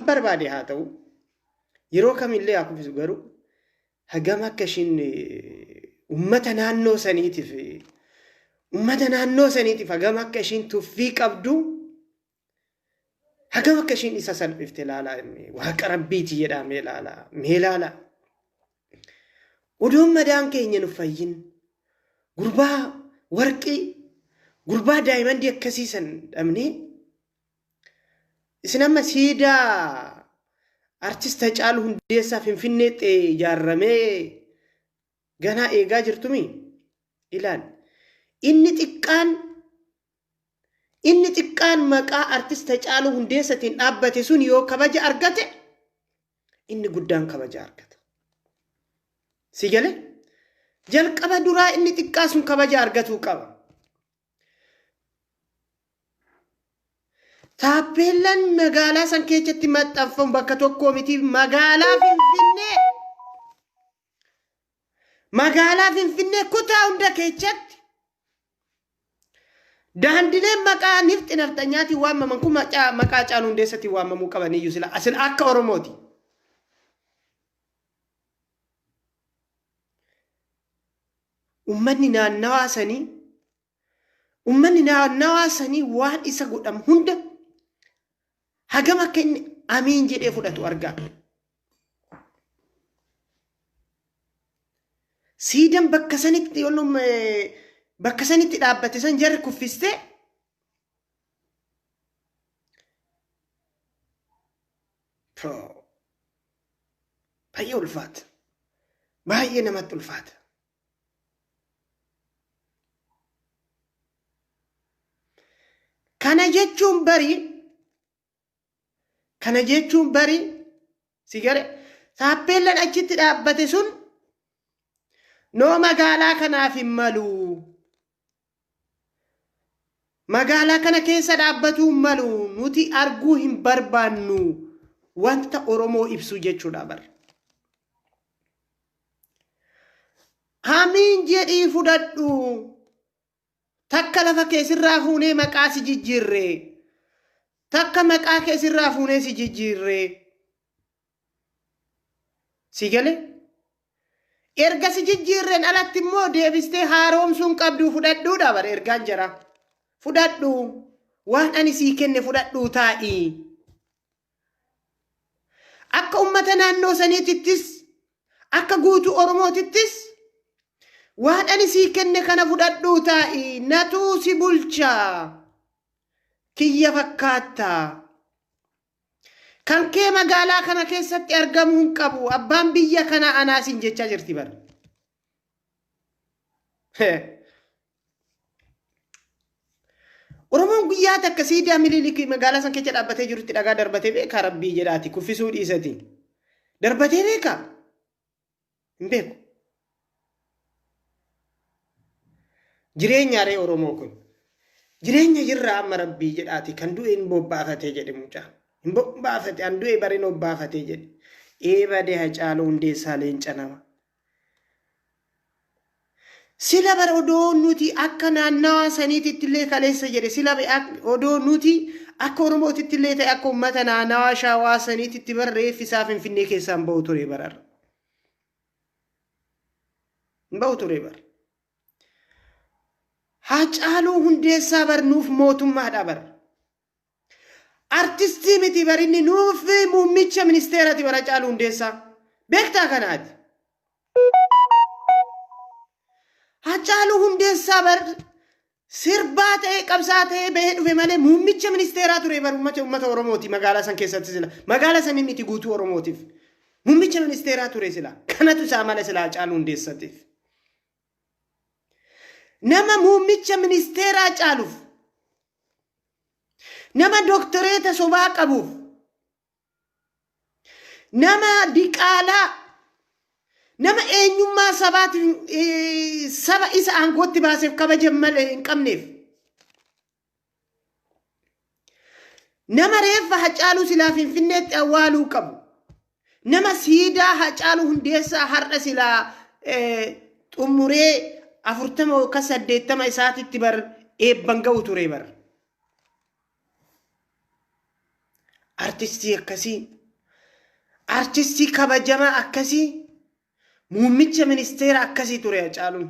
barbaade haa ta'u, yeroo kamillee haa kuffisu, garuu hagam akka ishiin uummata naannoo saniitiif, uummata naannoo saniitiif hagam akka ishiin tuffii qabdu, hagam akka ishiin isa salphifte ilaalaa. Waaqa rabbiiti jedhaa, mee ilaalaa, mee ilaalaa. Odoon madaan keenya nu fayyin, gurbaa warqii, gurbaa daayimandii akkasiisan dhabnee, isin amma siidaa artist Hacaaluu Hundeessaa Finfinneetti ijaarramee ganaa eegaa jirtumi? Ilaal. Inni xiqqaan, inni xiqqaan maqaa artist Hacaaluu Hundeessatiin dhaabbate sun yoo kabaja argate, inni guddaan kabaja argata. Si galee? Jalqaba duraa inni xiqqaa sun kabaja argatuu qaba. Taappeellaan magaalaa san keessatti maxxanfamu bakka tokkoo miti, magaalaa Finfinnee. Magaalaa Finfinnee kutaa hunda keessatti daandileen maqaa nifxi nafxanyaatiin waamaman kun maqaa Hacaaluu Hundeessatiin waamamuu qabaniyyuu sila asin akka Oromooti. Uummanni naannawaa sanii, uummanni naannawaa sanii waan isa godhamu hunda hagam akka inni amiin jedhee fudhatu argaa. Siidan bakka sanitti, bakka sanitti dhaabbate san jarri kuffistee, baay'ee ulfaata. Baay'ee namatti ulfaata. Kana jechuun bari, kana jechuun bari, si gare, taappeellaan achitti dhaabbate sun noo magaalaa kanaaf hin malu. Magaalaa kana keessa dhaabbatuu hin malu. Nuti arguu hin barbaannu. Wanta Oromoo ibsu jechuudha bara. Amiin jedhii fudhadhu. Takka lafa keessirraa fuunee maqaa si jijjiirre. Takka maqaa keessirraa fuunee si jijjiirre. Si galee? Erga si jijjiirreen alatti immoo deebistee haaromsuun qabduu fudhadhuudha bara ergaan jara. Fudhadhu. Waan ani sii kenne fudhadhuu taa'i. Akka uummata naannoo saniitittis, akka guutuu Oromootittis, waan ani sii kenne kana fudhadhuu taa'i. Natuu si bulcha. Kiyya fakkaatta. Kan kee magaalaa kana keessatti argamuu hin qabu. Abbaan biyya kanaa anaasin jechaa jirti bara. Oromoon guyyaa takka siidaa Minilik magaalaa san keessa dhaabbatee jirutti dhagaa darbatee beekaa? Rabbii jedhaati kuffisuu dhiisati. Darbatee beekaa? Hin beeku. Jireenya ree Oromoo kun. Jireenya jirra amma, rabbii jedhaati, kan du'e hin bobbaafatee jedhe mucaa. Hin bobbaafate, an du'e barin bobbaafatee jedhe. Eebade Hacaaluu Hundeessaa leenca nama. Sila bara odoo nuti akka naannawaa saniititti illee kaleessa jedhe, sila odoo nuti akka Oromootitti illee ta'e, akka uummata naannawaa Shawaa saniititti bara reeffisaa Finfinnee keessaan bahu ture bararra. Hin bahu ture bara. Hacaaluu Hundeessaa bar nuuf mootummaadha bar. Artistii miti bar, inni nuuf muummicha ministeerati bara Hacaaluu Hundeessaa. Beektaa kanaati. Hacaaluu Hundeessaa bar sirbaa ta'ee, qabsaa ta'ee bahee dhufe malee muummicha ministeeraa ture bar uummata Oromooti magaalaa san keessatti sila. Magaalaa san miti, guutuu Oromootiif. Muummicha ministeeraa ture sila. Kanatu isaa mala sila Hacaaluu Hundeessatiif. Nama muummicha ministeeraa caaluuf, nama doktoreeta sobaa qabuuf, nama diqaalaa, nama eenyummaa sabaatiin saba isa aangootti baaseef kabaja malee hin qabneef, nama reeffa Hacaaluu silaa Finfinneetti awwaaluu qabu, nama siidaa Hacaaluu Hundeessaa har'a silaa xumuree 40 yookaan 80 isaatitti bar eebban ga'u ture bar. Artistii akkasii, artistii kabajamaa akkasii, muummicha ministeera akkasii ture Hacaaluun.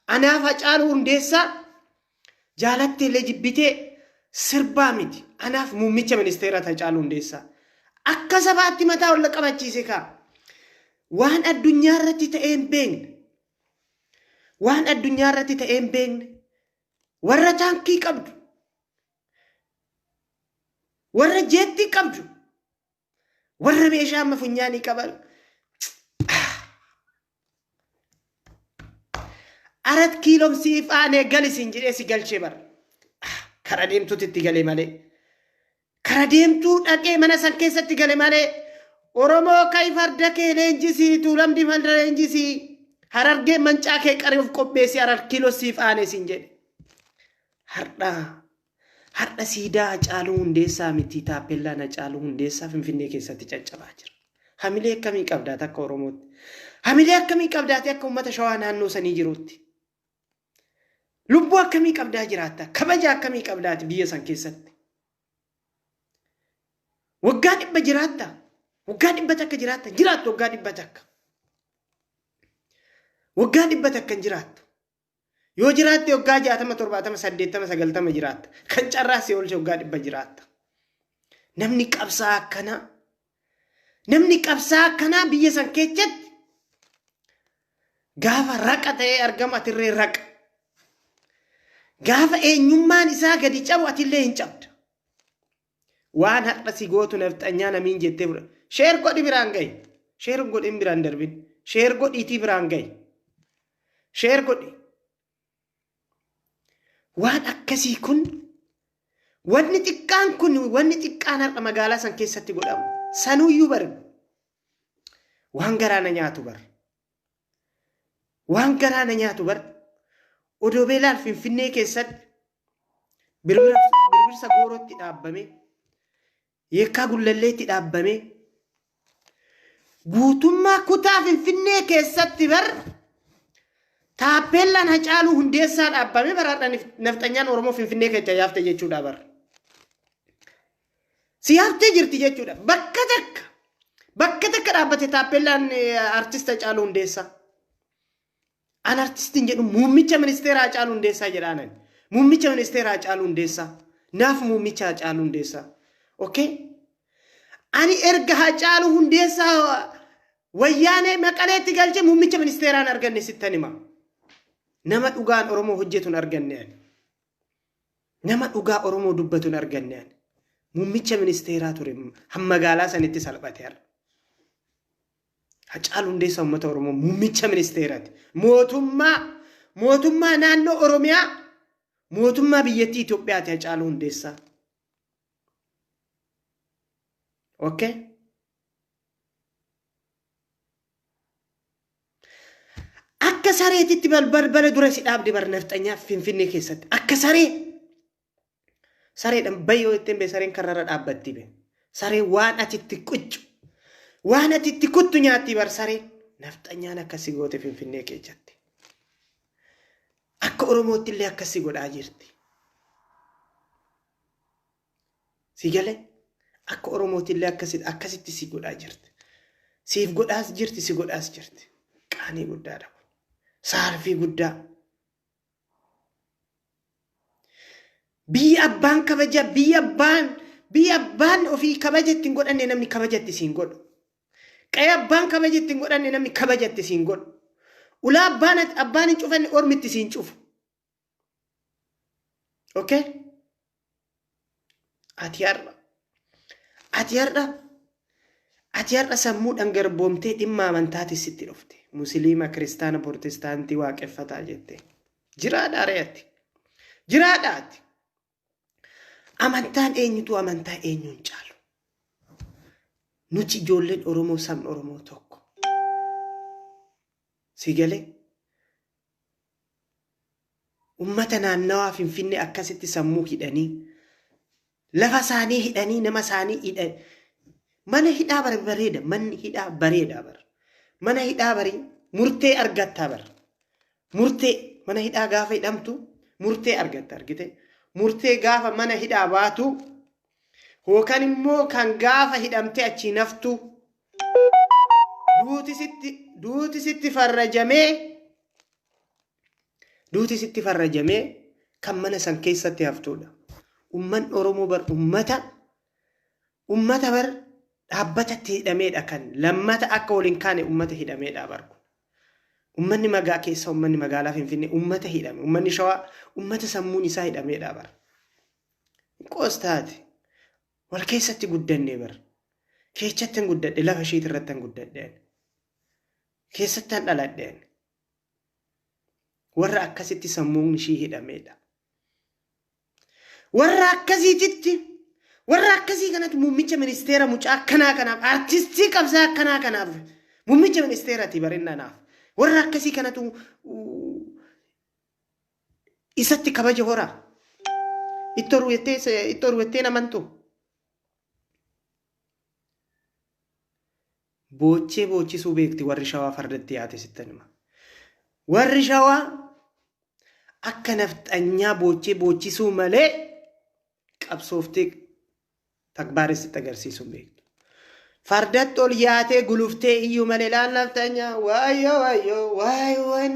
Anaaf Hacaaluu Hundeessaa jaalattee illee jibbitee sirbaa miti. Anaaf muummicha ministeera Hacaaluu Hundeessaa. Akka sabaatti mataa ol qabachiise kaa. Waan addunyaa irratti ta'ee hin beekne. Waan addunyaa irratti ta'ee hin beekne. Warra taankii qabdu. Warra jeettii qabdu. Warra meeshaa amma funyaanii qaban. Arat kiiloom siif aanee gali siin jedhee si galchee bara. Kara deemtuutti itti galee malee. Kara deemtuu dhaqee mana san keessatti gale malee. Oromoo kai farda kee leenjisii, Tuulamdi farda leenjisii, Harargee mancaa kee qaree of qopheessi, Arat kiiloo siif aanee siin jedhe. Har'a har'a siidaa Hacaaluu Hundeessaa miti, taappellaan Hacaaluu Hundeessaa Finfinnee keessatti caccabaa jira. Hamilee akkamii qabdaati akka Oromootti? Hamilee akkamii qabdaati akka uummata Shawaa naannoo sanii jirutti? Lubbuu akkamii qabdaa jiraatta? Kabaja akkamii qabdaati biyya san keessatti? Waggaa 100 jiraatta? Waggaa 100 jiraatta? Jiraattu waggaa 100. Waggaa 100 hin jiraattu. Yoo jiraatte waggaa 60, 70, 80, 90 jiraatta. Kan carraa si oolche waggaa 100 jiraatta. Namni qabsaa akkanaa, namni qabsaa akkanaa biyya san keessatti gaafa raqa ta'ee argamu atillee raqa. Gaafa eenyummaan isaa gadi cabu atillee hin cabda. Waan har'a si gootu nafxanyaa namiin jettee fudha. Sheer godhi biraan gahi. Sheer godhin biraan darbin. Sheer godhiitii biraan gahi. Sheer godhi. Waan akkasii kun, wanni xiqqaan kun, wanni xiqqaan har'a magaalaa san keessatti godhamu sanuyyuu bar waan garaa na nyaatu bar. Waan garaa na nyaatu bar. Odoo beelaan Finfinnee keessatti birbirsa goorootti dhaabbame, Yeekkaa Gullalleetti dhaabbame, guutummaa kutaa Finfinnee keessatti bar taappeellaan Hacaaluu Hundeessaa dhaabbame bar har'a nafxanyaan Oromoo Finfinnee keessa yaafte jechuudha bar. Si yaaftee jirti jechuudha. Bakka takka dhaabbate taappeellaan artist Hacaaluu Hundeessaa. An artistiin jedhu muummicha ministeera Hacaaluu Hundeessaa jedhaanan. Muummicha ministeera Hacaaluu Hundeessaa. Naaf muummicha Hacaaluu Hundeessaa. Okay? Ani erga Hacaaluu Hundeessaa Wayyaanee Maqaleetti galche muummicha ministeeraan arganne sittan hima. Nama dhugaan Oromoo hojjetu hin arganne ani. Nama dhugaa Oromoo dubbatu hin arganne ani. Muummicha ministeeraa ture magaalaa sanitti salphate har'a. Hacaaluu Hundeessaa uummata Oromoo muummicha ministeeraati. Mootummaa naannoo Oromiyaa, mootummaa biyyattii Itoophiyaati Hacaaluu Hundeessaa. Okay? Akka sareetitti balbala dura si dhaabde bar nafxanyaa Finfinnee keessatti. Akka saree. Sareedhaan bayyoo ittiin bee sareen karrarra dhaabbatti be. Sareen waan ati itti quccu, waan ati itti kuttu nyaatti bar sareen. Nafxanyaan akkasi goote Finfinnee keessatti. Akka Oromootti illee akkasi godhaa jirti. Si galee akka Oromootti illee akkasitti si godhaa jirti. Siif godhaas jirti, si godhaas jirti. Qaanii guddaadha kun. Saalfii guddaa. Biyya abbaan kabaja, biyya abbaan ofii kabaja ittiin godhanne namni kabaja itti siin godhu. Qe'ee abbaan kabaja ittiin godhanne namni kabaja itti siin godhu. Ulaa abbaan hin cufanne ormi itti siin cufu. Okay? Ati har'a sammuudhaan garboomtee dhimma amantaatis sitti dhufte. Musliima, Kiristaana, Protestaantii, Waaqeffataa jette. Jiraadhaa re'atti. Jiraadhaa ati. Amantaan eenyutu amantaa eenyuun caalu? Nuti ijoolleen Oromoo, sabni Oromoo tokko. Si galee? Ummata naannawaa Finfinnee akkasitti sammuu hidhanii, lafa isaanii hidhanii, nama isaanii hidhan. Mana hidhaa bara bareeda, manni hidhaa bareeda bara. Mana hidhaa barii murtee argattaa bara. Murtee mana hidhaa gaafa hidhamtu murtee argatta argite. Murtee gaafa mana hidhaa baatu Yookaan immoo kan gaafa hidhamtee achii naftu duuti sitti farrajamee duuti sitti farrajamee kan mana san keessatti haftuudha. Ummanni Oromoo bar ummata bar dhaabbatatti hidhameedha kan lammata akka waliin kaane ummata hidhameedha bar kun. Ummanni magaa keessa ummanni magaalaa Finfinnee ummata hidhame ummanni Shawaa ummata sammuun isaa hidhameedha bar. Qoostaati. Wal keessatti guddanne bar. Keechatti hin guddadhe lafa isheet irratti hin guddadhe. Keessatti hin dhaladhe. Warra akkasitti sammuun ishii hidhameedha. Warra akkasiititti warra akkasii kanatu muummicha ministeera mucaa akkanaa kanaaf artistii qabsaa akkanaa kanaaf muummicha ministeeraati barinnaanaaf. Warra akkasii kanatu isatti kabaja horaa. Itti horu jettee namantu. Boochee boochisuu beekti warri Shawaa fardatti yaate sittan hima. Warri Shawaa akka nafxanyaa boochee boochisuu malee qabsooftee takbaaressitti agarsiisuu beektu. Fardatti ol yaatee guluftee iyyuu malee laal nafxanyaa waayyoo waayyoo waay waay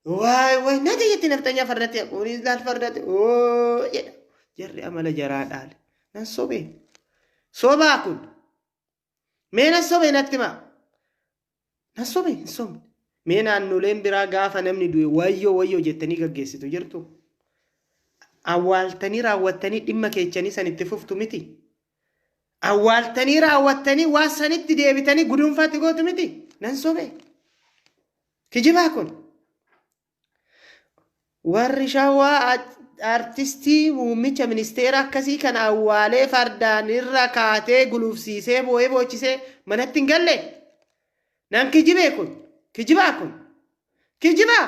waay waay naate jetti nafxanyaa fardatti kunis laal fardatti oo jedha. Jarri amala jaraa dhaale. Nan sobee. Sobaa kun. Mee nan sobee natti himaa. Nan sobee hin sobne. Mee naannoleen biraa gaafa namni du'e wayyoo wayyoo jettanii gaggeessitu jirtu. Awwaaltanii raawwattanii dhimma keechanii san itti fuftu miti. Awwaaltanii raawwattanii waan sanitti deebitanii guduunfaatti gootu miti. Nan sobee. Kijibaa kun. Warri Shawaa artistii muummicha ministeera akkasii kana awwaalee fardaan irra kaatee gulufsiisee boo'ee boochisee manatti hin galle. Nan kijibee kun. Kijibaa kun. Kijibaa.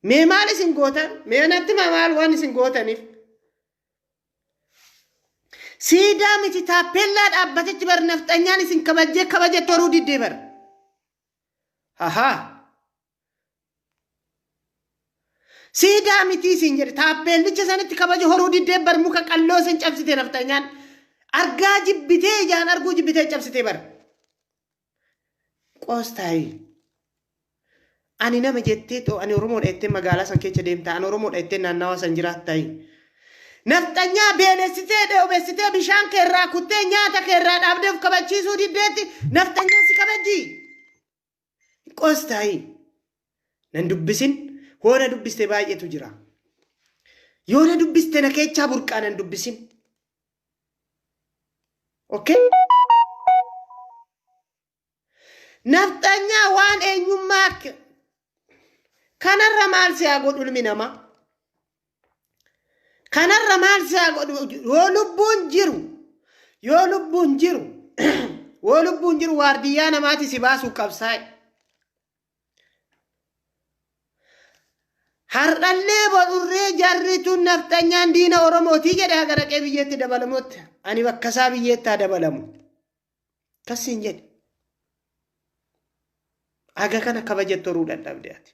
Mee maal isin gootan? Mee natti maal waan isin gootaniif? Siidaa miti taappellaa dhaabbatichi bar nafxanyaan isin kabajjee kabaje toruu diddee bar. Ahaa. Siidaa miti isin jedhe taappellicha sanitti kabaja horuu diddee bar muka qalloo isin cabsite nafxanyaan. Argaa jibbitee ijaan arguu jibbitee cabsitee bar. Qoostaayi. Ani nama jettee too ani Oromoodha jettee magaalaa san keessa deemta ani Oromoodha jettee naannawa san jiraattayi. Nafxanyaa beelessitee dheebessitee bishaan keerraa kuttee nyaata keerraa dhaabdee of kabachiisuu diddeetti nafxanyaan si kabajji. Qoostaayi. Nan dubbisin hoo na dubbiste baay'eetu jira. Yoo na dubbiste na keechaa burqaa nan dubbisin. Okay? Nafxanyaa waan eenyummaa kanarra maal si haa godhu ilmi namaa? Kanarra maal si haa godhu yoo lubbuun jiru yoo lubbuun jiru yoo lubbuun jiru waardiyyaa namaati si baasuu qabsaa'e. Har'allee borurree jarri tun nafxanyaan diina Oromootii jedhe haga dhaqee biyyeetti dabalamutti. Ani bakka isaa biyyeetti haa dabalamu. Kasiin jedhe. Haga kana kabaja toruu dadhabde ati.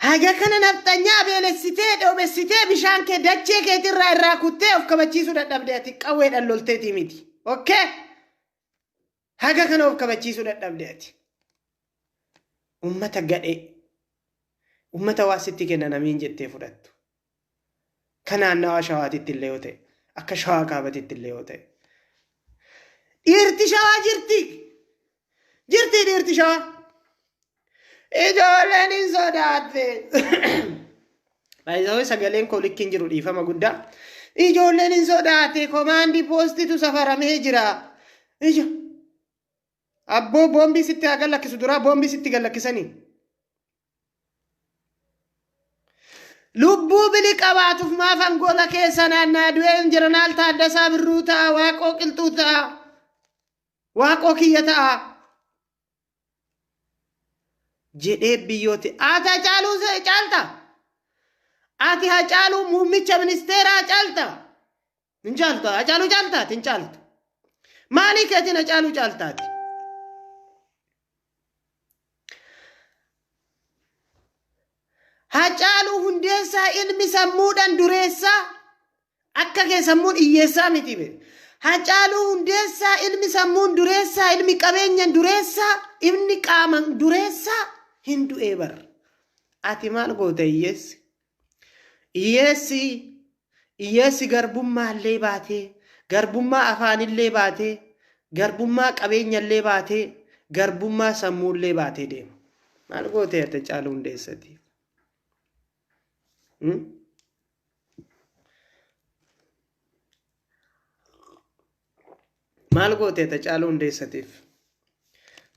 Haga kana nafxanyaa beelessitee dhoobessitee bishaan kee dachee keetirraa irraa kuttee of kabachiisuu dadhabde ati qawweedhaan lolteetii miti. Okay? Haga kana of kabachiisuu dadhabde ati. Ummata gadhee. Ummata waa sitti kennan amiin jettee fudhattu. Kan naannawaa Shawaatitti illee yoo ta'e, akka Shawaa kaabatitti illee yoo ta'e. Dhiirti Shawaa jirti. Jirti dhiirti Shawaa. Ijoolleen hin sodaatte. Baay'isawee sagaleen koo likkiin jiru dhiifama guddaa. Ijoolleen hin sodaate komaandii poostitu safaramee jira. Ija. Abboo boombii sitti haa gallakkisu duraa boombii sitti gallakkisanii. Lubbuu bili qabaatuuf maaf Angola keessa naannaa du'een Jeneraal Taaddasaa Birruu ta'a, Waaqoo Qilxuu ta'a, Waaqoo Kiyya ta'a. Jedhee biyyooti. Ati Hacaaluu caalta. Ati Hacaaluu muummicha ministeeraa caalta. Hin caaltu. Hacaaluu caaltaati hin caaltu. Maalii keetiin Hacaaluu caaltaati? Hacaaluu Hundeessaa ilmi sammuudhaan dureessaa akka kee sammuun hiyyeessaa miti be. Hacaaluu Hundeessaa ilmi sammuun dureessaa, ilmi qabeenyan dureessaa, ilmi qaaman dureessaa hin du'ee bar. Ati maal goota hiyyeessi? Hiyyeessi hiyyeessi garbummaallee baatee, garbummaa afaanillee baatee, garbummaa qabeenyallee baatee, garbummaa sammuullee baatee deema. Maal gootee ati Hacaaluu Hundeessatiif? Maal goote Hacaaluu Hundeessatiif?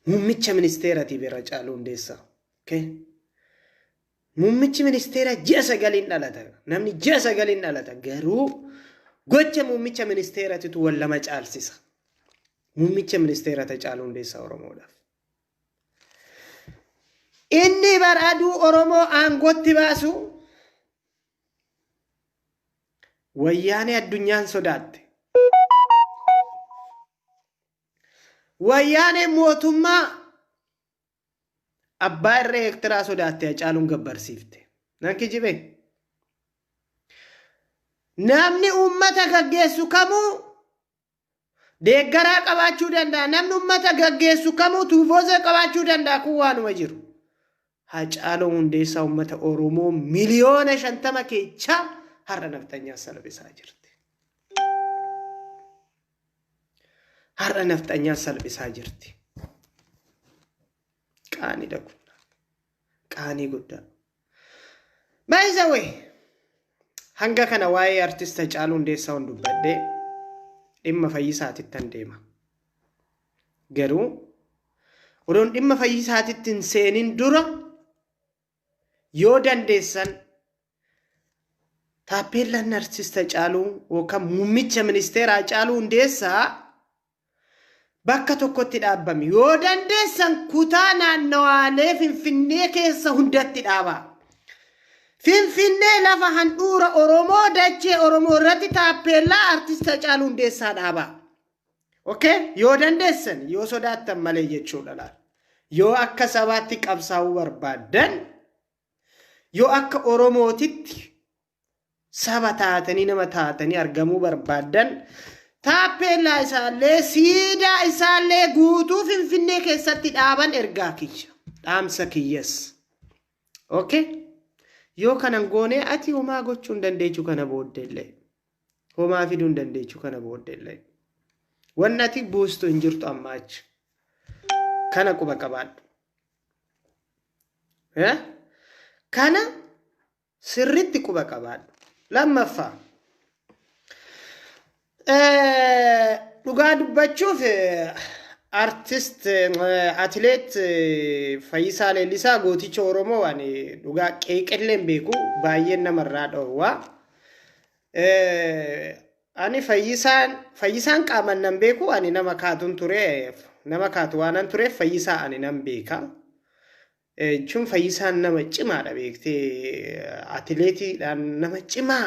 Muummicha ministeeraatiif irra Hacaaluu Hundeessaa. Okay? Muummichi ministeeraa ji'a 9n dhalata. Namni ji'a 9n dhalata. Garuu gocha muummicha ministeeratitu wal lama caalsisa. Muummicha ministeera Hacaaluu Hundeessaa Oromoodhaaf. Inni bar aduu Oromoo aangootti baasu wayyaanee addunyaan sodaatte. Wayyaanee mootummaa abbaa irree Eertiraa sodaatte Hacaaluun gabbarsiifte. Nan kijibee? Namni uummata gaggeessu kamuu deeggaraa qabaachuu danda'a. Namni uummata gaggeessu kamuu tuufoosee qabaachuu danda'a. Kun waanuma jiru. Hacaaluu Hundeessaa uummata Oromoo 50,000,000 keechaa har'a nafxanyaa salphisaa jirti. Har'a nafxanyaa salphisaa jirti. Qaaniidha kun. Qaanii guddaa. By the way, hanga kana waa'ee artist Hacaaluu Hundeessaa hun dubbadhee dhimma fayyisaatittan deema. Garuu odoon dhimma fayyisaatitti hin seenin dura yoo dandeessan taappeellaan artist Hacaaluu yookaan muummicha ministeera Hacaaluu Hundeessaa bakka tokkotti dhaabbame. Yoo dandeessan kutaa naannawaalee Finfinnee keessa hundatti dhaabaa. Finfinnee lafa handhuura Oromoo dachee Oromoo irratti taappeellaa artist Hacaaluu Hundeessaa dhaabaa. Okay? Yoo dandeessan, yoo sodaattan malee jechuudha laal. Yoo akka sabaatti qabsaa'uu barbaaddan, yoo akka Oromootitti saba taatanii nama taatanii argamuu barbaaddan, taappeellaa isaallee siidaa isaallee guutuu Finfinnee keessatti dhaaban ergaa kiyya. Dhaamsa kiyyas. Okay? Yoo kanan goonee ati homaa gochuu hin dandeechu kana booddeellee. Homaa fiduu hin dandeechu kana booddeellee. Wanni ati buustu hin jirtu amma achi. Kana quba qabaadhu. Kana sirritti quba qabaadhu. Lammaffaa. Dhugaa dubbachuuf artist atileet Fayyisaa Leellisaa gooticha Oromoo ani dhugaa qeeqellee hin beeku, baay'een namarraa dhoowwaa. Ani Fayyisaan qaaman nan beeku, ani nama kaatun ture, nama kaatu waanan tureef Fayyisaa ani nan beeka. Jechuun Fayyisaan nama cimaadha beektee, atileetiidhaan nama cimaa,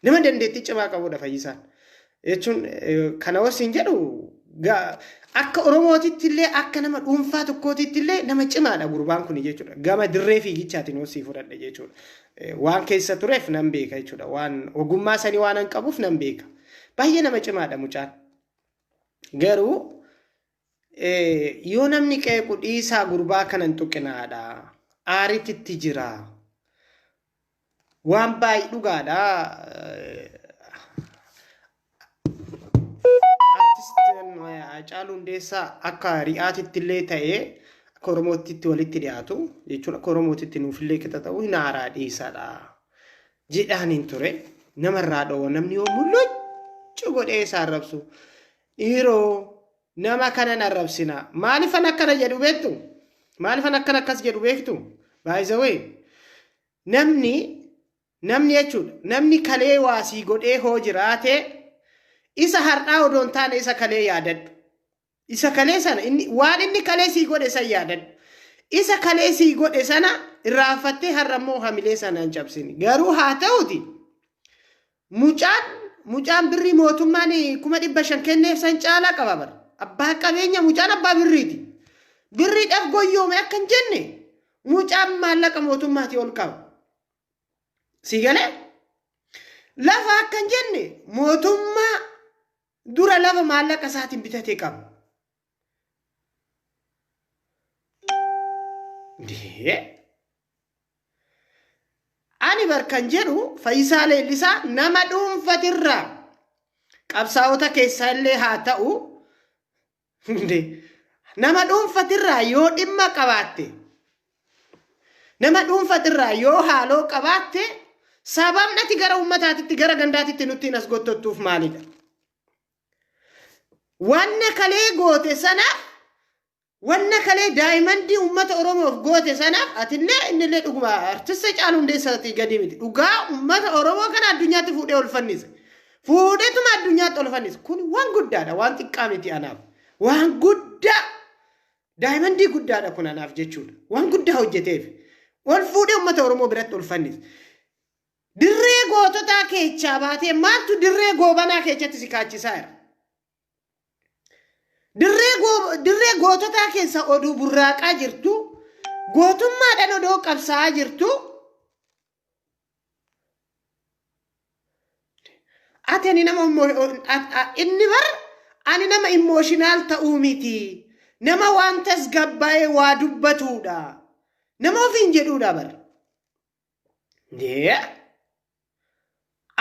nama dandeettii cimaa qabudha Fayyisaan. Jechuun kana wasiin jedhu akka Oromootitti illee akka nama dhuunfaa tokkootitti illee nama cimaadha gurbaan kun jechuudha. Gama dirree fiigichaatiin hosii fudhadhe jechuudha. Waan keessa tureef nan beeka jechuudha. Waan ogummaa sanii waan an qabuuf nan beeka. Baay'ee nama cimaadha mucaan. Garuu yoo namni qeequ dhiisaa gurbaa kanan tuqinaadha. Aarititti jira. Waan baay'ee dhugaadha. Artistiin Haacaaluu Hundeessaa akka ri'aatitti illee ta'ee akka Oromootti walitti dhiyaatu jechuun akka Oromootitti nuufillee qixa ta'u hin haaraa dhiisadha. Jedhaan hin ture. Namarraa dhoowwa namni yoo mul'achu godhee isa arrabsu. Dhiiroo, nama kanan arrabsina. Maaliifan akkana jedhu beektu? Maaliifan akkana akkas jedhu beektu? By the way, namni jechuudha, namni kalee waasii godhee hoo jiraate isa har'aa odoo hin taane isa kalee yaadadhu. Isa kalee sana inni waan inni kalee sii godhe san yaadadhu. Isa kalee sii godhe sana irraanfattee har'a immoo hamilee sana hin cabsini. Garuu haa ta'uti mucaan birrii mootummaan 500,000 kenneef san caalaa qaba bara. Abbaa qabeenya, mucaan abbaa birriiti. Birriidhaaf goyyoome akka hin jenne mucaan maallaqa mootummaatii ol qaba. Si galee? Lafa akkan jenne mootummaa dura lafa maallaqa isaatiin bitatee qaba. Ani barkan jedhu Fayyisaa Leellisaa nama dhuunfatirraa qabsaa'ota keessaa illee haa ta'u nama dhuunfatirraa yoo dhimma qabaatte nama dhuunfatirraa yoo haaloo qabaatte sababni ati gara uummataatitti gara gandaatitti nutti as gottottuuf maalidha? Wanna kalee goote sanaaf wanna kalee daa'imandii uummata Oromoof goote sanaaf atillee innillee dhuguma artist Haacaaluu Hundeessaatii gadi miti. Dhugaa uummata Oromoo kana addunyaatti fuudhee ol fannise. Fuudheetuma addunyaatti ol fannise. Kun waan guddaadha, waan xiqqaa miti anaaf. Waan guddaa daa'imandii guddaadha kun anaaf jechuudha. Waan guddaa hojjeteef. Ol fuudhee uummata Oromoo biratti ol fannise. Dirree goototaa keechaa baatee maaltu dirree goobanaa keechatti si kaachisaa jira? Dirree goototaa keessa oduu burraaqaa jirtu, gootummaadhaan odoo qabsaa'aa jirtu, ati ani nama inni bar ani nama immooshinal ta'uu miti. Nama waan tasgabbaa'ee waa dubbatuudha. Nama ofiin jedhuudha bar.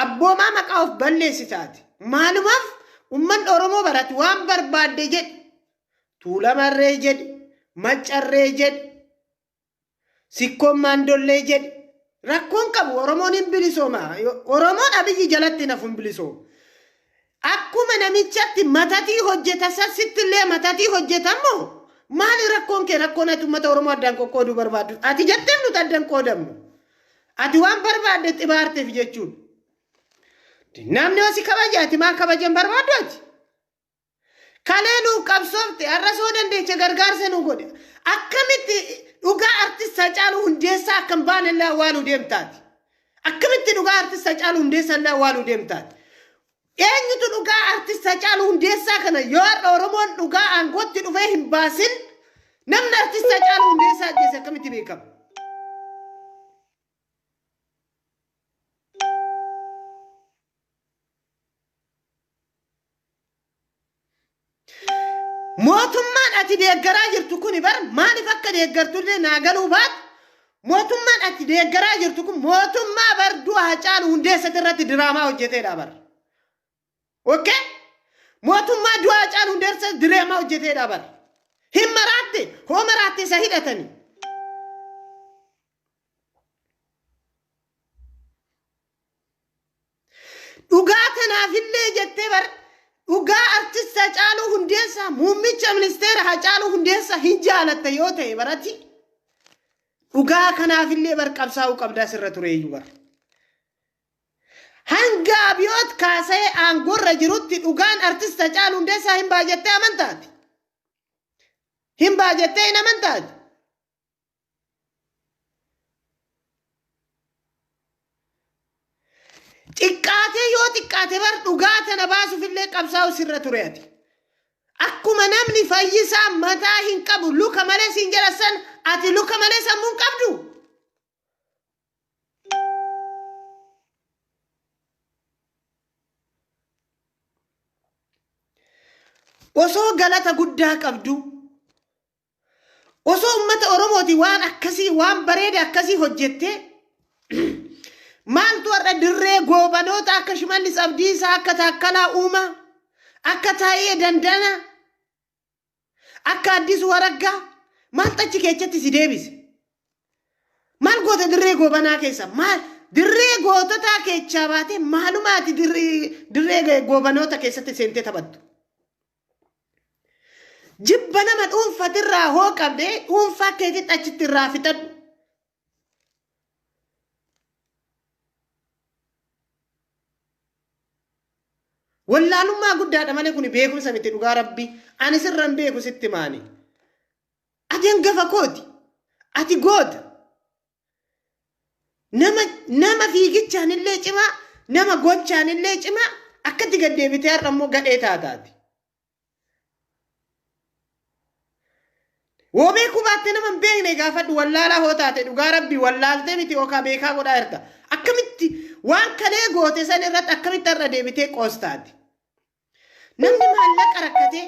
Abboomaa maqaa of balleessitaati. Maalumaaf ummanni Oromoo barate waan barbaadde jedhi. Tuulamarree jedhi, Maccarree jedhi, Sikkoon Maandollee jedhi. Rakkoon qabu Oromoon hin bilisooma. Oromoon Abiyyi jalatti nafu hin bilisooma. Akkuma namichatti matatii hojjeta sittillee matatii hojjetamoo maali rakkoon kee rakkoon ati uummata Oromoo addaan qoqqooduu barbaaddu? Ati jetteef nuti addaan qoodamnu. Ati waan barbaadde xibaarteef jechuudha. Namni hosi kabaja ati maal kabajan barbaaddu ati? Kalee nuu qabsoofte har'a soo dandeeche gargaarsa nuu godhe. Akkamitti dhugaa artist Haacaaluu Hundeessaa akkam baanellee awwaaluu deemtaati? Akkamitti dhugaa artist Haacaaluu Hundeessaa illee awwaaluu deemtaati? Eenyutu dhugaa artist Haacaaluu Hundeessaa kana yoo har'a Oromoon dhugaa aangootti dhufee hin baasin namni artist Haacaaluu Hundeessaa ajjeese akkamitti beekama? Mootummaan ati deeggaraa jirtu kun bar maaliif akka deeggartullee naa galuu baatu mootummaan ati deeggaraa jirtu kun mootummaa bar du'a Haacaaluu Hundeessaa irratti diraamaa hojjeteedha bar. Okay? Mootummaa du'a Haacaaluu Hundeessaa diraamaa hojjeteedha bar. Hin maraatte hoo maraatte isa hidhatanii. Dhugaa tanaafillee jettee bar dhugaa artist Haacaaluu Hundeessaa muummicha ministeera Haacaaluu Hundeessaa hin jaalatta yoo ta'e barati dhugaa kanaafillee bar qabsaa'uu qabdaa sirra tureeyyuu bar. Hanga Abiyoot kaasee aangoorra jirutti dhugaan artist Haacaaluu Hundeessaa hin baay'attee amantaati. Hin baay'attee hin amantaati. Xiqqaatee yoo xiqqaate bar dhugaa tana baasuufillee qabsaa'u sirra ture ati. Akkuma namni fayyisaa mataa hin qabu luka malee siin jedha san ati luka malee sammuu hin qabdu. Osoo galata guddaa qabdu osoo uummata Oromooti waan akkasii waan bareeda akkasii hojjettee maaltu har'a dirree goobanoota akka Shimallis Abdiisaa akka Taakkalaa Uumaa akka Taayee Dandanaa akka Addisuu Araggaa maaltu achi keessatti si deebise? Maal goota dirree goobanaa keessa? Maal dirree goototaa keessaa baatee maalumaati dirree goobanoota keessatti seentee taphattu? Jibba nama dhuunfatirraa hoo qabdee dhuunfaa keetitti achitti irraa fixadhu. Wallaalummaa guddaadha malee kun beekumsa miti dhugaa rabbi. Ani sirra hin beeku sitti maani. Ati hangafa kooti. Ati goota. Nama fiigichaan illee cimaa, nama gochaan illee cimaa akkatti gad deebitee har'a immoo gadhee taataati. Woo beekuu baattee nama hin beekne gaafadhu wallaalaa hoo taate dhugaa rabbii wallaaltee miti yookaan beekaa godhaa jirta. Akkamitti waan kalee goote san irratti akkamitti har'a deebitee qoostaati. Namni maallaqa rakkatee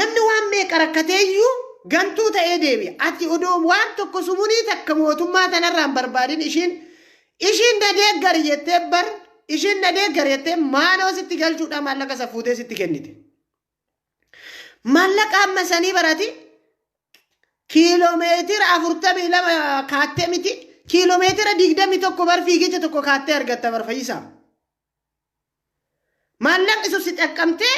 namni waan meeqa rakkatee iyyuu gantuu ta'ee deebi'a. Ati odoo waan tokko sumunii takka mootummaa tanarraa hin barbaadin ishiin na deeggari jettee bar ishiin na deeggari jettee maaloo sitti galchuudhaan maallaqa isa fuutee sitti kennite. Maallaqa amma sanii barati kiiloomeetira 42 kaattee miti kiiloomeetira 21 bar fiigicha tokko kaattee argatta bar fayyisaa. Maallaqni sun si xaqqamtee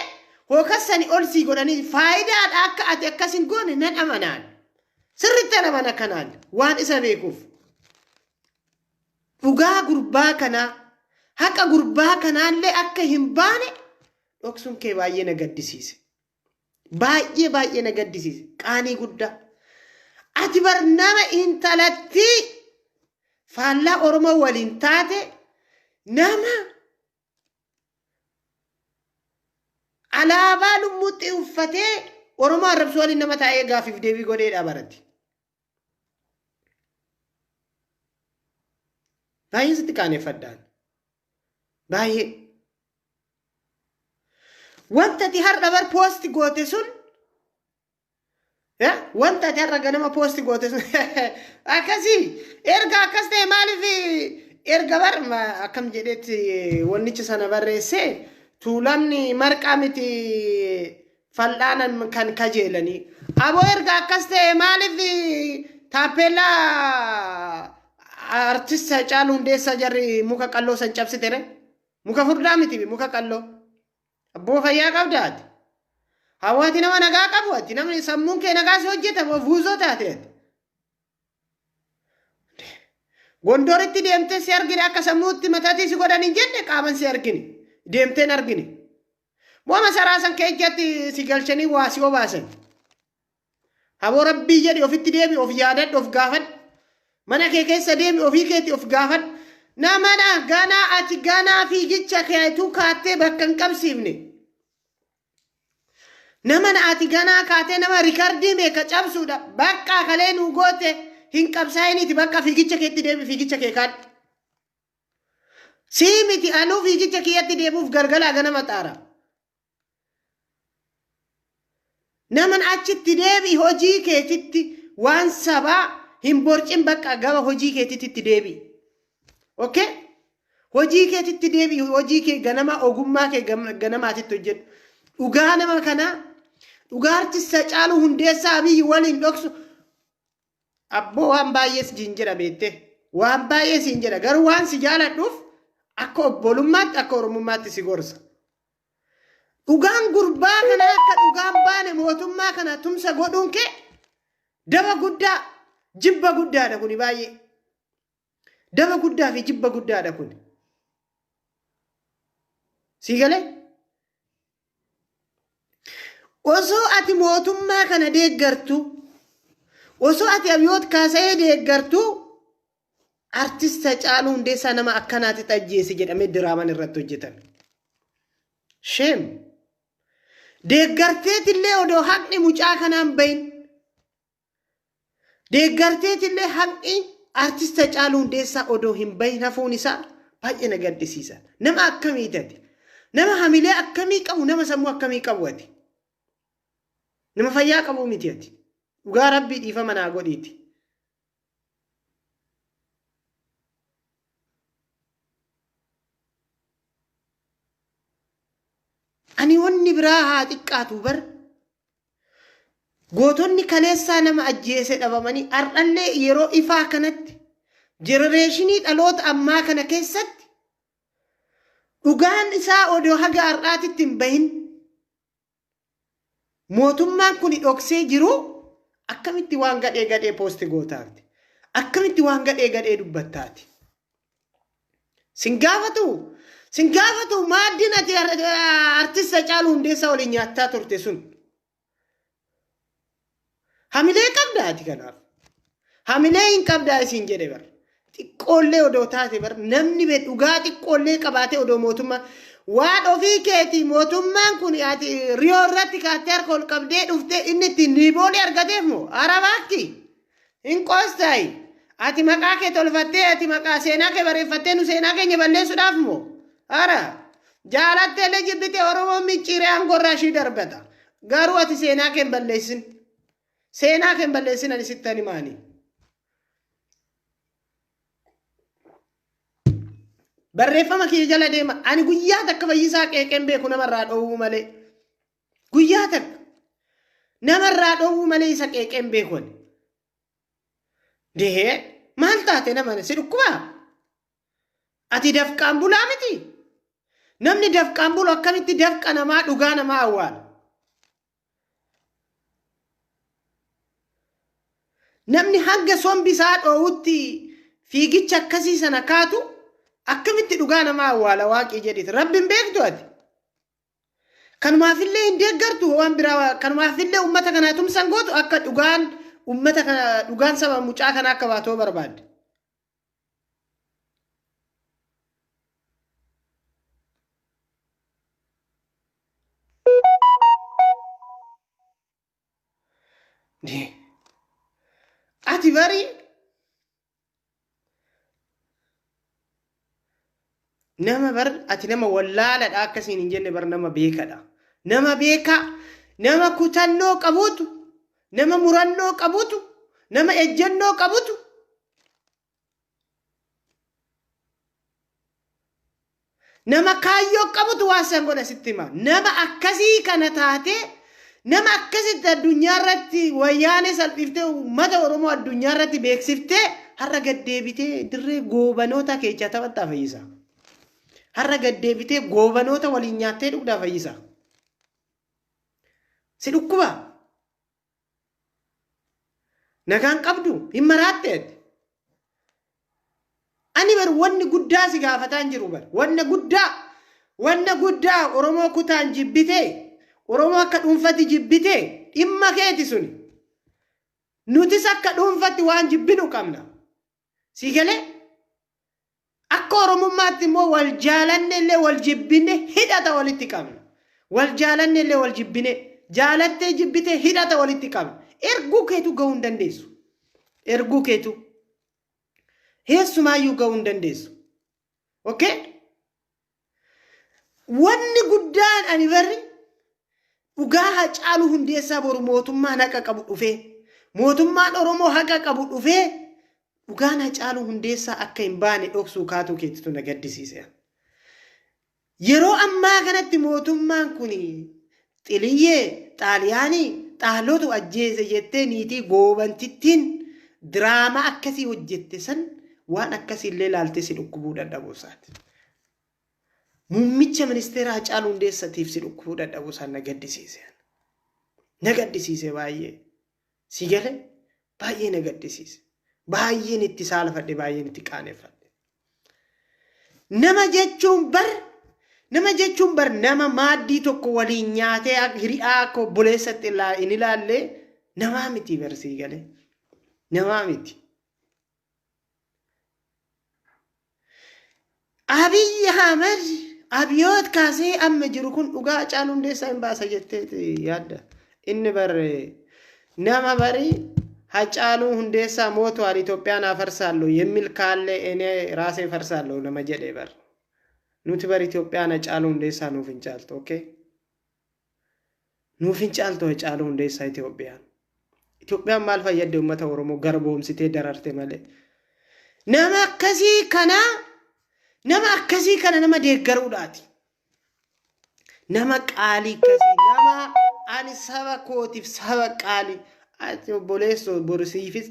hookas sani ol sii godhanii faayidaadha akka ati akkas hin goone nan amanaan. Sirriitti nan amana kanaan waan isa beekuuf. Dhugaa gurbaa kanaa haqa gurbaa kanaallee akka hin baane dhoksuun kee baay'ee na gaddisiise. Baay'ee baay'ee na gaddisiise. Qaanii guddaa. Ati bar nama intalattii faallaa Oromoo waliin taate nama alaabaa lummuuxxii uffatee Oromoo arrabsuu waliin nama taa'ee gaafiif deebii godheedha barati. Baay'ee sitti qaaneffadhaan. Baay'ee. Wanta ati har'a bar poosti goote sun wanta ati har'a ganama poosti goote sun akkasii erga akkas ta'e maaliif erga bar akkam jedhetti wannicha sana barreesse tuulamni marqaa miti fal'aanan kan kajeelanii. Aboo erga akkas ta'e maaliif taappeellaa artist Haacaaluu Hundeessaa jarri muka qalloo san cabsite re? Muka furdaa miti muka qalloo. Abboo fayyaa qabda ati. Hawaati nama nagaa qabu ati namni sammuun kee nagaa si hojjeta moo vuuzoo taate ati. Gondoritti deemtee si argine akka sammuutti mataatii si godhan hin jenne qaaman si argine. Deemteen argine. Moo masaraa san keessatti si galchanii waa si obaasan. Aboo rabbii jedhi ofitti deemi of yaadadhu of gaafadhu. Mana kee keessa deemi ofii keetti of gaafadhu. Namana ganaa ati ganaa fiigicha keetuu kaattee bakka hin qabsiifne. Namana ati ganaa kaatee nama rikardii meeqa cabsuudha. Bakka kalee nuu goote hin qabsaa'iniiti bakka fiigicha keetti deemi fiigicha kee kaadhu. Sii miti anuu fiigicha kiyyatti deemuuf galgalaa ganama xaara. Naman achitti deebi'i hojii keetitti waan sabaa hin borcin bakka gama hojii keetitti itti deebi'i. Okay? Hojii keetitti deebi'i hojii kee ganama ogummaa kee ganamaatitti hojjedhu. Dhugaa nama kanaa dhugaa artist Hacaaluu Hundeessaa Abiyyi waliin dhoksu abboo waan baay'ee siin jedha beektee waan baay'ee siin jedha garuu waan si jaaladhuuf akka obbolummaatti akka oromummaatti si gorsa. Dhugaan gurbaa kana akka dhugaan baane mootummaa kana tumsa godhuun kee daba guddaa jibba guddaadha kuni baay'ee. Daba guddaa fi jibba guddaadha kuni. Sii galee? Osoo ati mootummaa kana deeggartu, osoo ati Abiyoot Kaasa'ee deeggartu, artist Hacaaluu Hundeessaa nama akkanaatti ajjeese jedhamee diraamaan irratti hojjetame. Shame. Deeggarteetillee odoo haqni mucaa kanaan bahin. Deeggarteetillee haqni artist Hacaaluu Hundeessaa odoo hin bahin hafuun isaa baay'ee na gaddisiisa. Nama akkamii ati? Nama hamilee akkamii qabu, nama sammuu akkamii qabu ati? Nama fayyaa qabu miti ati. Dhugaa rabbii dhiifama naa godhiiti. Ani wanni biraa haa xiqqaatu bar. Gootonni kaleessaa nama ajjeese dhabamanii har'allee yeroo ifaa kanatti jenereeshinii dhaloota ammaa kana keessatti dhugaan isaa odoo haga har'aatitti hin bahin mootummaan kun dhoksee jiru akkamitti waan gadhee gadhee poosti gootaati? Akkamitti waan gadhee gadhee dubbattaati? Sin gaafatu sin gaafatu maaddiin ati artist Hacaaluu Hundeessaa waliin nyaattaa turte sun. Hamilee qabda ati kanaaf. Hamilee hin qabdaa isin jedhe bar. Xiqqoollee odoo taate bar namni be dhugaa xiqqoollee qabaatee odoo mootummaa Waan ofii keetii mootummaan kun ati riyoo irratti kaattee harka ol qabdee dhuftee inni ittiin niiboolii argateef moo arabaakki hin qoostaayi. Ati maqaa kee tolfattee ati maqaa seenaa kee bareeffattee nu seenaa keenya balleessuudhaaf moo ara jaalattee illee jibbitee Oromoon micciiree aangoo irraa ishii darbata. Garuu ati seenaa kee hin balleessin. Seenaa kee hin balleessin ani sitti himaani. Barreeffama kiyya jala deema. Ani guyyaa takka Fayyisaa qeeqeen beeku namarraa dhoowwuu malee. Guyyaa takka namarraa dhoowwuu malee isa qeeqeen beeku ani. Dehee maal taate nama si dhukkubaa? Ati dafqaan bulaa miti? Namni dafqaan bulu akkamitti dafqa namaa dhugaa namaa awwaala? Namni hanga sombi isaa dhoowutti fiigicha akkasii sana kaatu akkamitti dhugaa namaa awwaala waaqii jedhiti. Rabbi hin beektu ati. Kanumaafillee hin deeggartu waan biraa kanumaafillee uummata kanaa tumsan gootu akka dhugaan uummata kana dhugaan saba mucaa kana akka baatoo barbaadde. Ati bari nama bar ati nama wallaaladha akkasiin hin jenne bar nama beekadha. Nama beekaa, nama kutannoo qabutu, nama murannoo qabutu, nama ejjennoo qabutu. Nama kaayyoo qabutu waan san godha sitti hima. Nama akkasii kana taatee nama akkasitti addunyaa irratti wayyaanee salphiftee uummata Oromoo addunyaa irratti beeksiftee har'a gad deebitee dirree goobanoota keessaa taphattaa Fayyisa. Har'a gad deebitee goobanoota waliin nyaattee dhugdaa Fayyisa. Si dhukkuba. Nagaan qabdu hin maraatteet. Ani bar wanni guddaa si gaafataa hin jiru bar. Wanna guddaa wanna guddaa Oromoo kutaan jibbitee Oromoo akka dhuunfatti jibbitee dhimma keeti suni. Nutis akka dhuunfatti waan jibbinu qabna. Si galee akka Oromummaatti immoo wal jaalanne illee wal jibbine hidhata walitti qabna. Wal jaalanne illee wal jibbine jaalattee jibbitee hidhata walitti qabna. Erguu keetu gahuu hin dandeessu. Erguu keetu. Heessumaayyuu gahuu hin dandeessu. Okay? Wanni guddaan ani barri dhugaa Hacaaluu Hundeessaa boru mootummaan haqa qabu dhufee mootummaan Oromoo haqa qabu dhufee dhugaan Hacaaluu Hundeessaa akka hin baane dhoksuu kaatuu keetitu na gaddisiise. Yeroo ammaa kanatti mootummaan kun xiliyyee xaaliyaanii xaalotu ajjeese jettee niitii goobantittiin diraamaa akkasii hojjette san waan akkasii illee ilaaltee si dhukkubuu dadhabuu isaati. Muummicha ministeera Hacaaluu Hundeessatiif si dhukkubuu dadhabuu isaan na gaddisiise. Na gaddisiise baay'ee. Si galee baay'ee na gaddisiise. Baay'een itti saalfadhe baay'een itti qaaneffadhe. Nama jechuun bar nama jechuun bar nama maaddii tokko waliin nyaatee hiriyaa akka obboleessatti hin ilaalle namaa miti bar sii galee. Namaa miti. Abiy Ahmed Abiyoot kaasee amma jiru kun dhugaa Hacaaluu Hundeessaa hin baasa jettee yaadda. Inni bar nama bari Hacaaluu Hundeessaa ሞቷል ኢትዮጵያን አፈርሳለሁ የሚል ካለ እኔ ራሴ ፈርሳለሁ nama jedhe bar. Nuti bar Itoophiyaan Hacaaluu Hundeessaa nuuf hin caaltu, okay? Nuuf hin caaltu Hacaaluu Hundeessaa Itoophiyaan. Itoophiyaan maal fayyadde uummata Oromoo garboomsitee dararte malee. Nama akkasii kana nama akkasii kana nama deeggaruudhaati. Nama qaalii akkasii nama ani saba kootiif saba qaalii ati obboleessoo borsiifis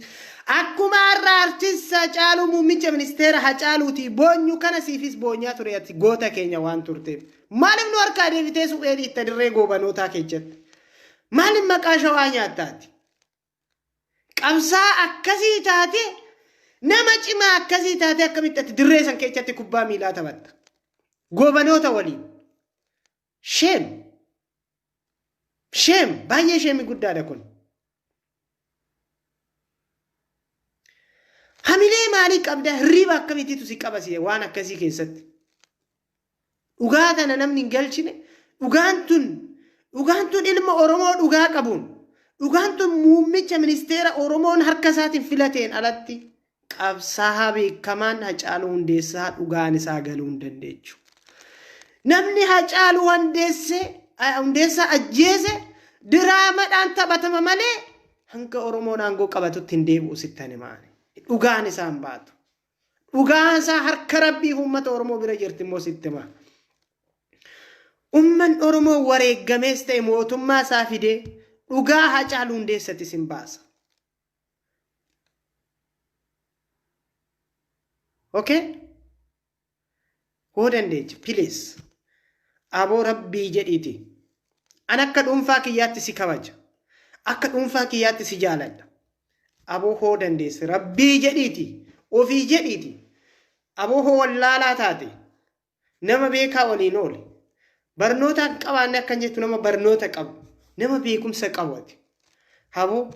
akkuma har'a artist Hacaaluu muummicha ministeera Hacaaluuti boonyu kana siifis boonyaa ture ati goota keenya waan turteef. Maaliif nu harkaa deebitee suphee dhiitta dirree goobanootaa keessatti? Maaliif maqaa shawaa nyaattaati? Qabsaa akkasii taate nama cimaa akkasii taate akkamitti ati dirree san keessatti kubbaa miilaa taphatta? Goobanoota waliin. Shame. Shame. Baay'ee shame guddaadha kun. Hamilee maalii qabda? Hirriiba akkamittiitu si qaba si waan akkasii keessatti? Dhugaa tana namni hin galchine, dhugaan tun ilma Oromoo dhugaa qabuun, dhugaan tun muummicha ministeera Oromoon harka isaatiin filateen alatti qabsaa'aa beekamaan Hacaaluu Hundeessaa dhugaan isaa galuu hin dandeechu. Namni Hacaaluu Hundeessaa ajjeese diraamadhaan taphatama malee hanga Oromoon aangoo qabatutti hin deebi'u sittan himaani. Dhugaan isaa hin baatu. Dhugaan isaa harka Rabbii uummata Oromoo bira jirti immoo sitti hima. Uummanni Oromoo wareeggamees ta'e mootummaa isaa fidee dhugaa Hacaaluu Hundeessatti sin baasa. Okay? Hoo dandeechi, please. Aboo Rabbii jedhiiti. An akka dhuunfaa kiyyaatti si kabaja. Akka dhuunfaa kiyyaatti si jaaladha. Aboo hoo dandeesse Rabbii jedhiiti. Ofii jedhiiti. Aboo hoo wallaalaa taate. Nama beekaa waliin oole. Barnoota hin qabaanne akkan jettu nama barnoota qabu. Nama beekumsa qabu ati. Aboo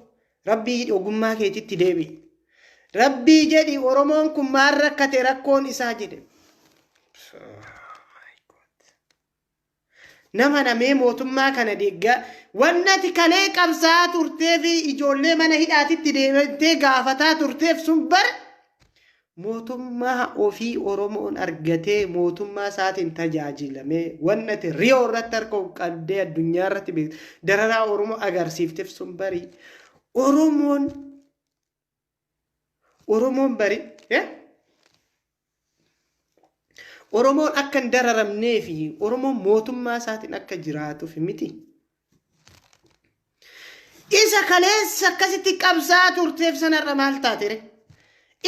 Rabbii ogummaa keetitti deebi'i. Rabbii jedhi Oromoon kun maal rakkate rakkoon isaa jedhe. Nama namee mootummaa kana deeggaa wannati kalee qabsaa turtee fi ijoollee mana hidhaatitti deemtee gaafataa turteef sun bar mootummaa ofii Oromoon argatee mootummaa isaatiin tajaajilamee wannati Riyoo irratti harka of qabdee addunyaa irratti beektu dararaa Oromoo agarsiifteef sun bari Oromoon bari Oromoon akka hin dararamnee fi Oromoon mootummaa isaatiin akka jiraatuuf miti. Isa kaleessa akkasitti qabsaa turteef sanarra maal taate ree?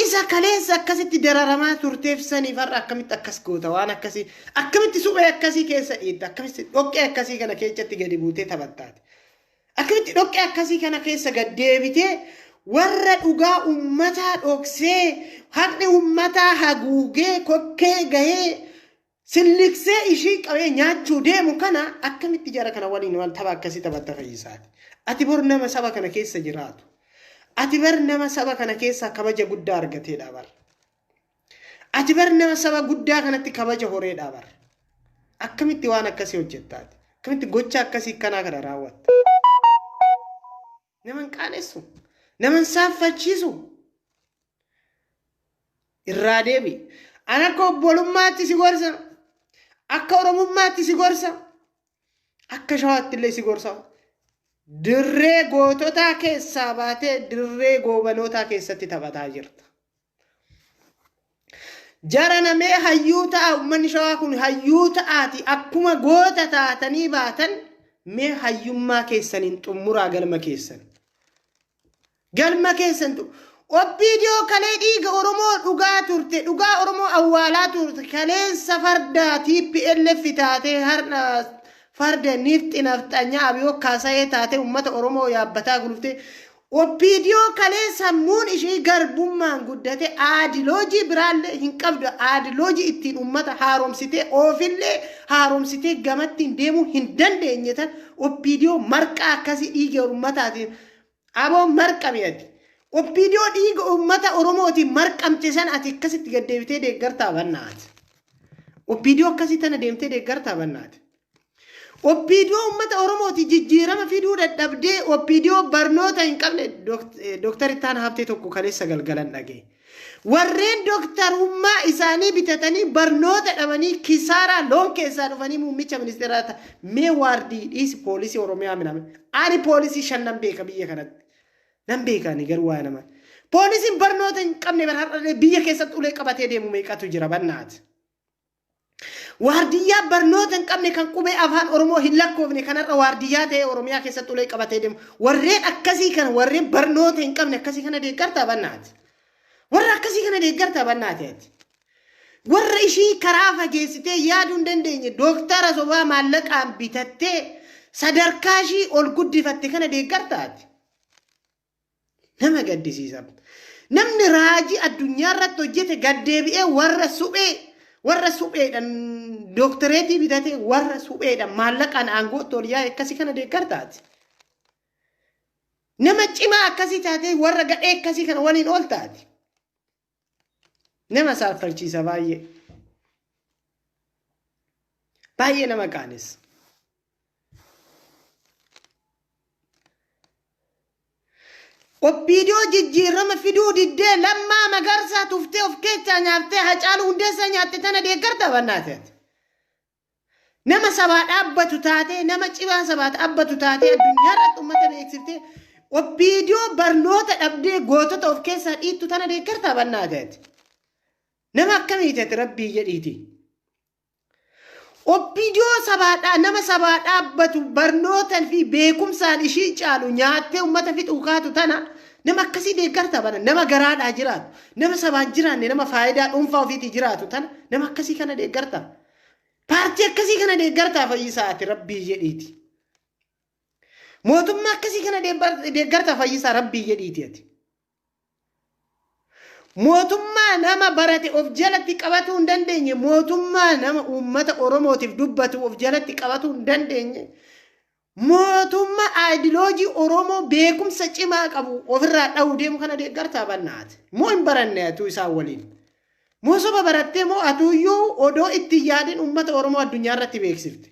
Isa kaleessa akkasitti dararamaa turteef saniif har'a akkamitti akkas goota waan akkasii akkamitti suphee akkasii keessa dhiitta akkamitti dhoqqee akkasii kana keessatti gadi buutee taphattaate akkamitti dhoqqee akkasii kana keessa gad deebitee warra dhugaa uummataa dhoksee haqni uummataa haguugee kokkee gahee silliqsee ishii qabee nyaachuu deemu kana akkamitti jara kana waliin wal tapha akkasii taphatta Fayyisaati. Ati bor nama saba kana keessa jiraatu. Ati bar nama saba kana keessaa kabaja guddaa argateedha bar. Ati bar nama saba guddaa kanatti kabaja horeedha bar. Akkamitti waan akkasii hojjettaati? Akkamitti gocha akkasii kanaa kana raawwatta? Nama hin qaanessu. Nama hin saaffachiisu. Irraa deebi. An akka obbolummaatti si gorsa. Akka Oromummaatti si gorsa. Akka Shawaatti illee si gorsa. Dirree goototaa keessaa baatee dirree goobanootaa keessatti taphataa jirta. Jara namee hayyuu ta'a uummanni Shawaa kun hayyuu ta'aati akkuma goota taatanii baatan mee hayyummaa keessaniin xumuraa galma keessan. Galma keessan Oppiidiyoo kalee dhiiga Oromoo dhugaa turte dhugaa Oromoo awwaalaa turte kaleensa fardaa TPLF taatee har'a farda nifxi nafxanyaa abiyoo kaasa'ee taatee uummata Oromoo yaabbataa guluftee Oppiidiyoo kalee sammuun ishee garbummaan guddate aadiloojii biraallee hin qabdu aadiloojii ittiin uummata haaromsitee oofillee haaromsitee gamattiin deemuu hin dandeenye tan Oppiidiyoo marqaa akkasii dhiiga uummataatiin aboo marqame ati. Oppiidiyoo dhiiga uummata Oromootiin marqamte san ati akkasitti gad deebitee deeggartaa bannaati. Oppiidiyoo akkasii tana deemtee deeggartaa bannaati. Oppiidiyoo uummata Oromooti jijjiirama fiduu dadhabdee oppiidiyoo barnoota hin qabne Dooktar Ittaanaa Habtee tokko kaleessa galgalan dhagee. Warreen dooktarummaa isaanii bitatanii barnoota dhabanii kisaaraa loon keessaa dhufanii muummicha ministeeraa ta'a. Mee waardii dhiisi poolisii Oromiyaa miname. Ani poolisii 5 nan beeka biyya kanatti. Nan beeka ani garuu waa nama. Poolisiin barnoota hin qabne bara har'allee biyya keessatti ulee qabatee deemu meeqatu jira bannaati. Waardiyyaa barnoota hin qabne kan qubee afaan Oromoo hin lakkoofne kanarra waardiyyaa ta'ee Oromiyaa keessatti ulee qabatee deemu. Warreen akkasii kana warreen barnoota hin qabne akkasii kana deeggartaa bannaati. Warra akkasii kana deeggartaa bannaati ati. Warra ishii karaa fageessitee yaaduu hin dandeenye dooktara sobaa maallaqaan bitattee sadarkaa ishii ol guddifatte kana deeggartaati. Nama gaddisiisa. Namni raajii addunyaa irratti hojjete gaddeebi'ee warra supheedhaan dooktareetii bitatee warra supheedhaan maallaqaan aangootti ol yaa'e akkasii kana deeggartaati. Nama cimaa akkasii taatee warra gadhee akkasii kana waliin ol taati. Nama saalfachiisa baay'ee. Baay'ee nama qaanessa. Oppiidiyoo jijjiirama fiduu diddee Lammaa Magarsaa tuftee of keessaa nyaattee Hacaaluu Hundeessaa nyaatte tana deeggarta bannaate ati. Nama sabaa dhaabbatu taatee, nama cimaa sabaa dhaabbatu taatee addunyaa irratti uummata beeksiftee oppiidiyoo barnoota dhabdee gootota of keessaa dhiittu tana deeggarta bannaate ati. Nama akkamiiti ati rabbii jedhiiti. Oppiidiyoo sabaadhaa nama sabaa dhaabbatu barnootaan fi beekumsaan ishii caalu nyaattee uummata fixuu kaatu tana nama akkasii deeggarta bana nama garaadhaa jiraatu nama sabaan jiraanne nama faayidaa dhuunfaa ofiitii jiraatu tana nama akkasii kana deeggarta. Paartii akkasii kana deeggartaa Fayyisaa ati rabbii jedhiiti. Mootummaa akkasii kana deeggartaa Fayyisaa rabbii jedhiiti ati. Mootummaa nama barate of jalatti qabatuu hin dandeenye, mootummaa nama uummata Oromootiif dubbatu of jalatti qabatuu hin dandeenye, mootummaa aayidiloojii Oromoo beekumsa cimaa qabu ofirraa dha'uu deemu kana deeggartaa bannaati. Moo hin baranne atuu isaan waliin? Moo soba barattee moo atuuyyuu odoo itti hin yaadin uummata Oromoo addunyaa irratti beeksifte?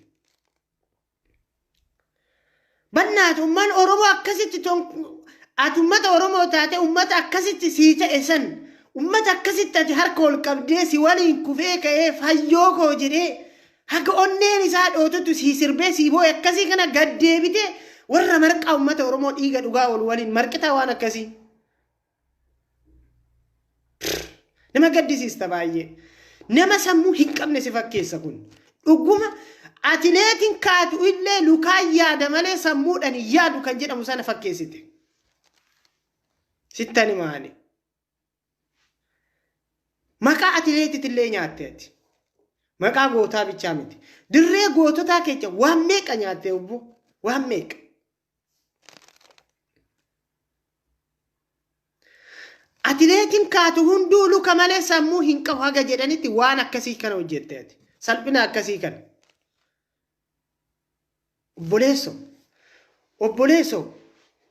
Bannaati uummanni Oromoo akkasitti ati uummata Oromoo taate uummata akkasitti sii ta'e san uummata akkasitti ati harka ol qabdee si waliin kufee ka'ee fayyoo koo jedhee haga onneen isaa dhootutti sii sirbee sii boo'e akkasii kana gad deebitee warra marqaa uummata Oromoo dhiiga dhugaa oolu waliin marqitaa waan akkasii. Nama gaddisiista baay'ee. Nama sammuu hin qabne si fakkeessa kun. Dhuguma atileetiin kaatu illee lukaan yaada malee sammuudhaan hin yaadu kan jedhamu sana fakkeessite. Sittan himaani. Maqaa atileetiitillee nyaatte ati. Maqaa gootaa bichaa miti. Dirree goototaa keessa waan meeqa nyaatte obbo? Waan meeqa? Atileetiin kaatu hunduu luka malee sammuu hin qabu haga jedhanitti waan akkasii kana hojjette ati. Salphina akkasii kana. Obboleesso. Obboleesso.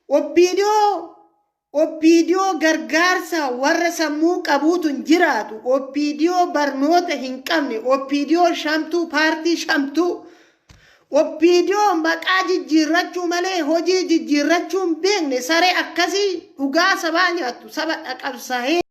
Oppiidiyoo Oppiidiyoo gargaarsa warra sammuu qabuutu hin jiraatu. Oppiidiyoo barnoota hin qabne. Oppiidiyoo shamtuu paartii shamtuu. Opdo maqaa jijjiirrachuu malee hojii jijjiirrachuu hin beekne saree akkasii dhugaa sabaa nyaattu saba dhaqabsaa'ee.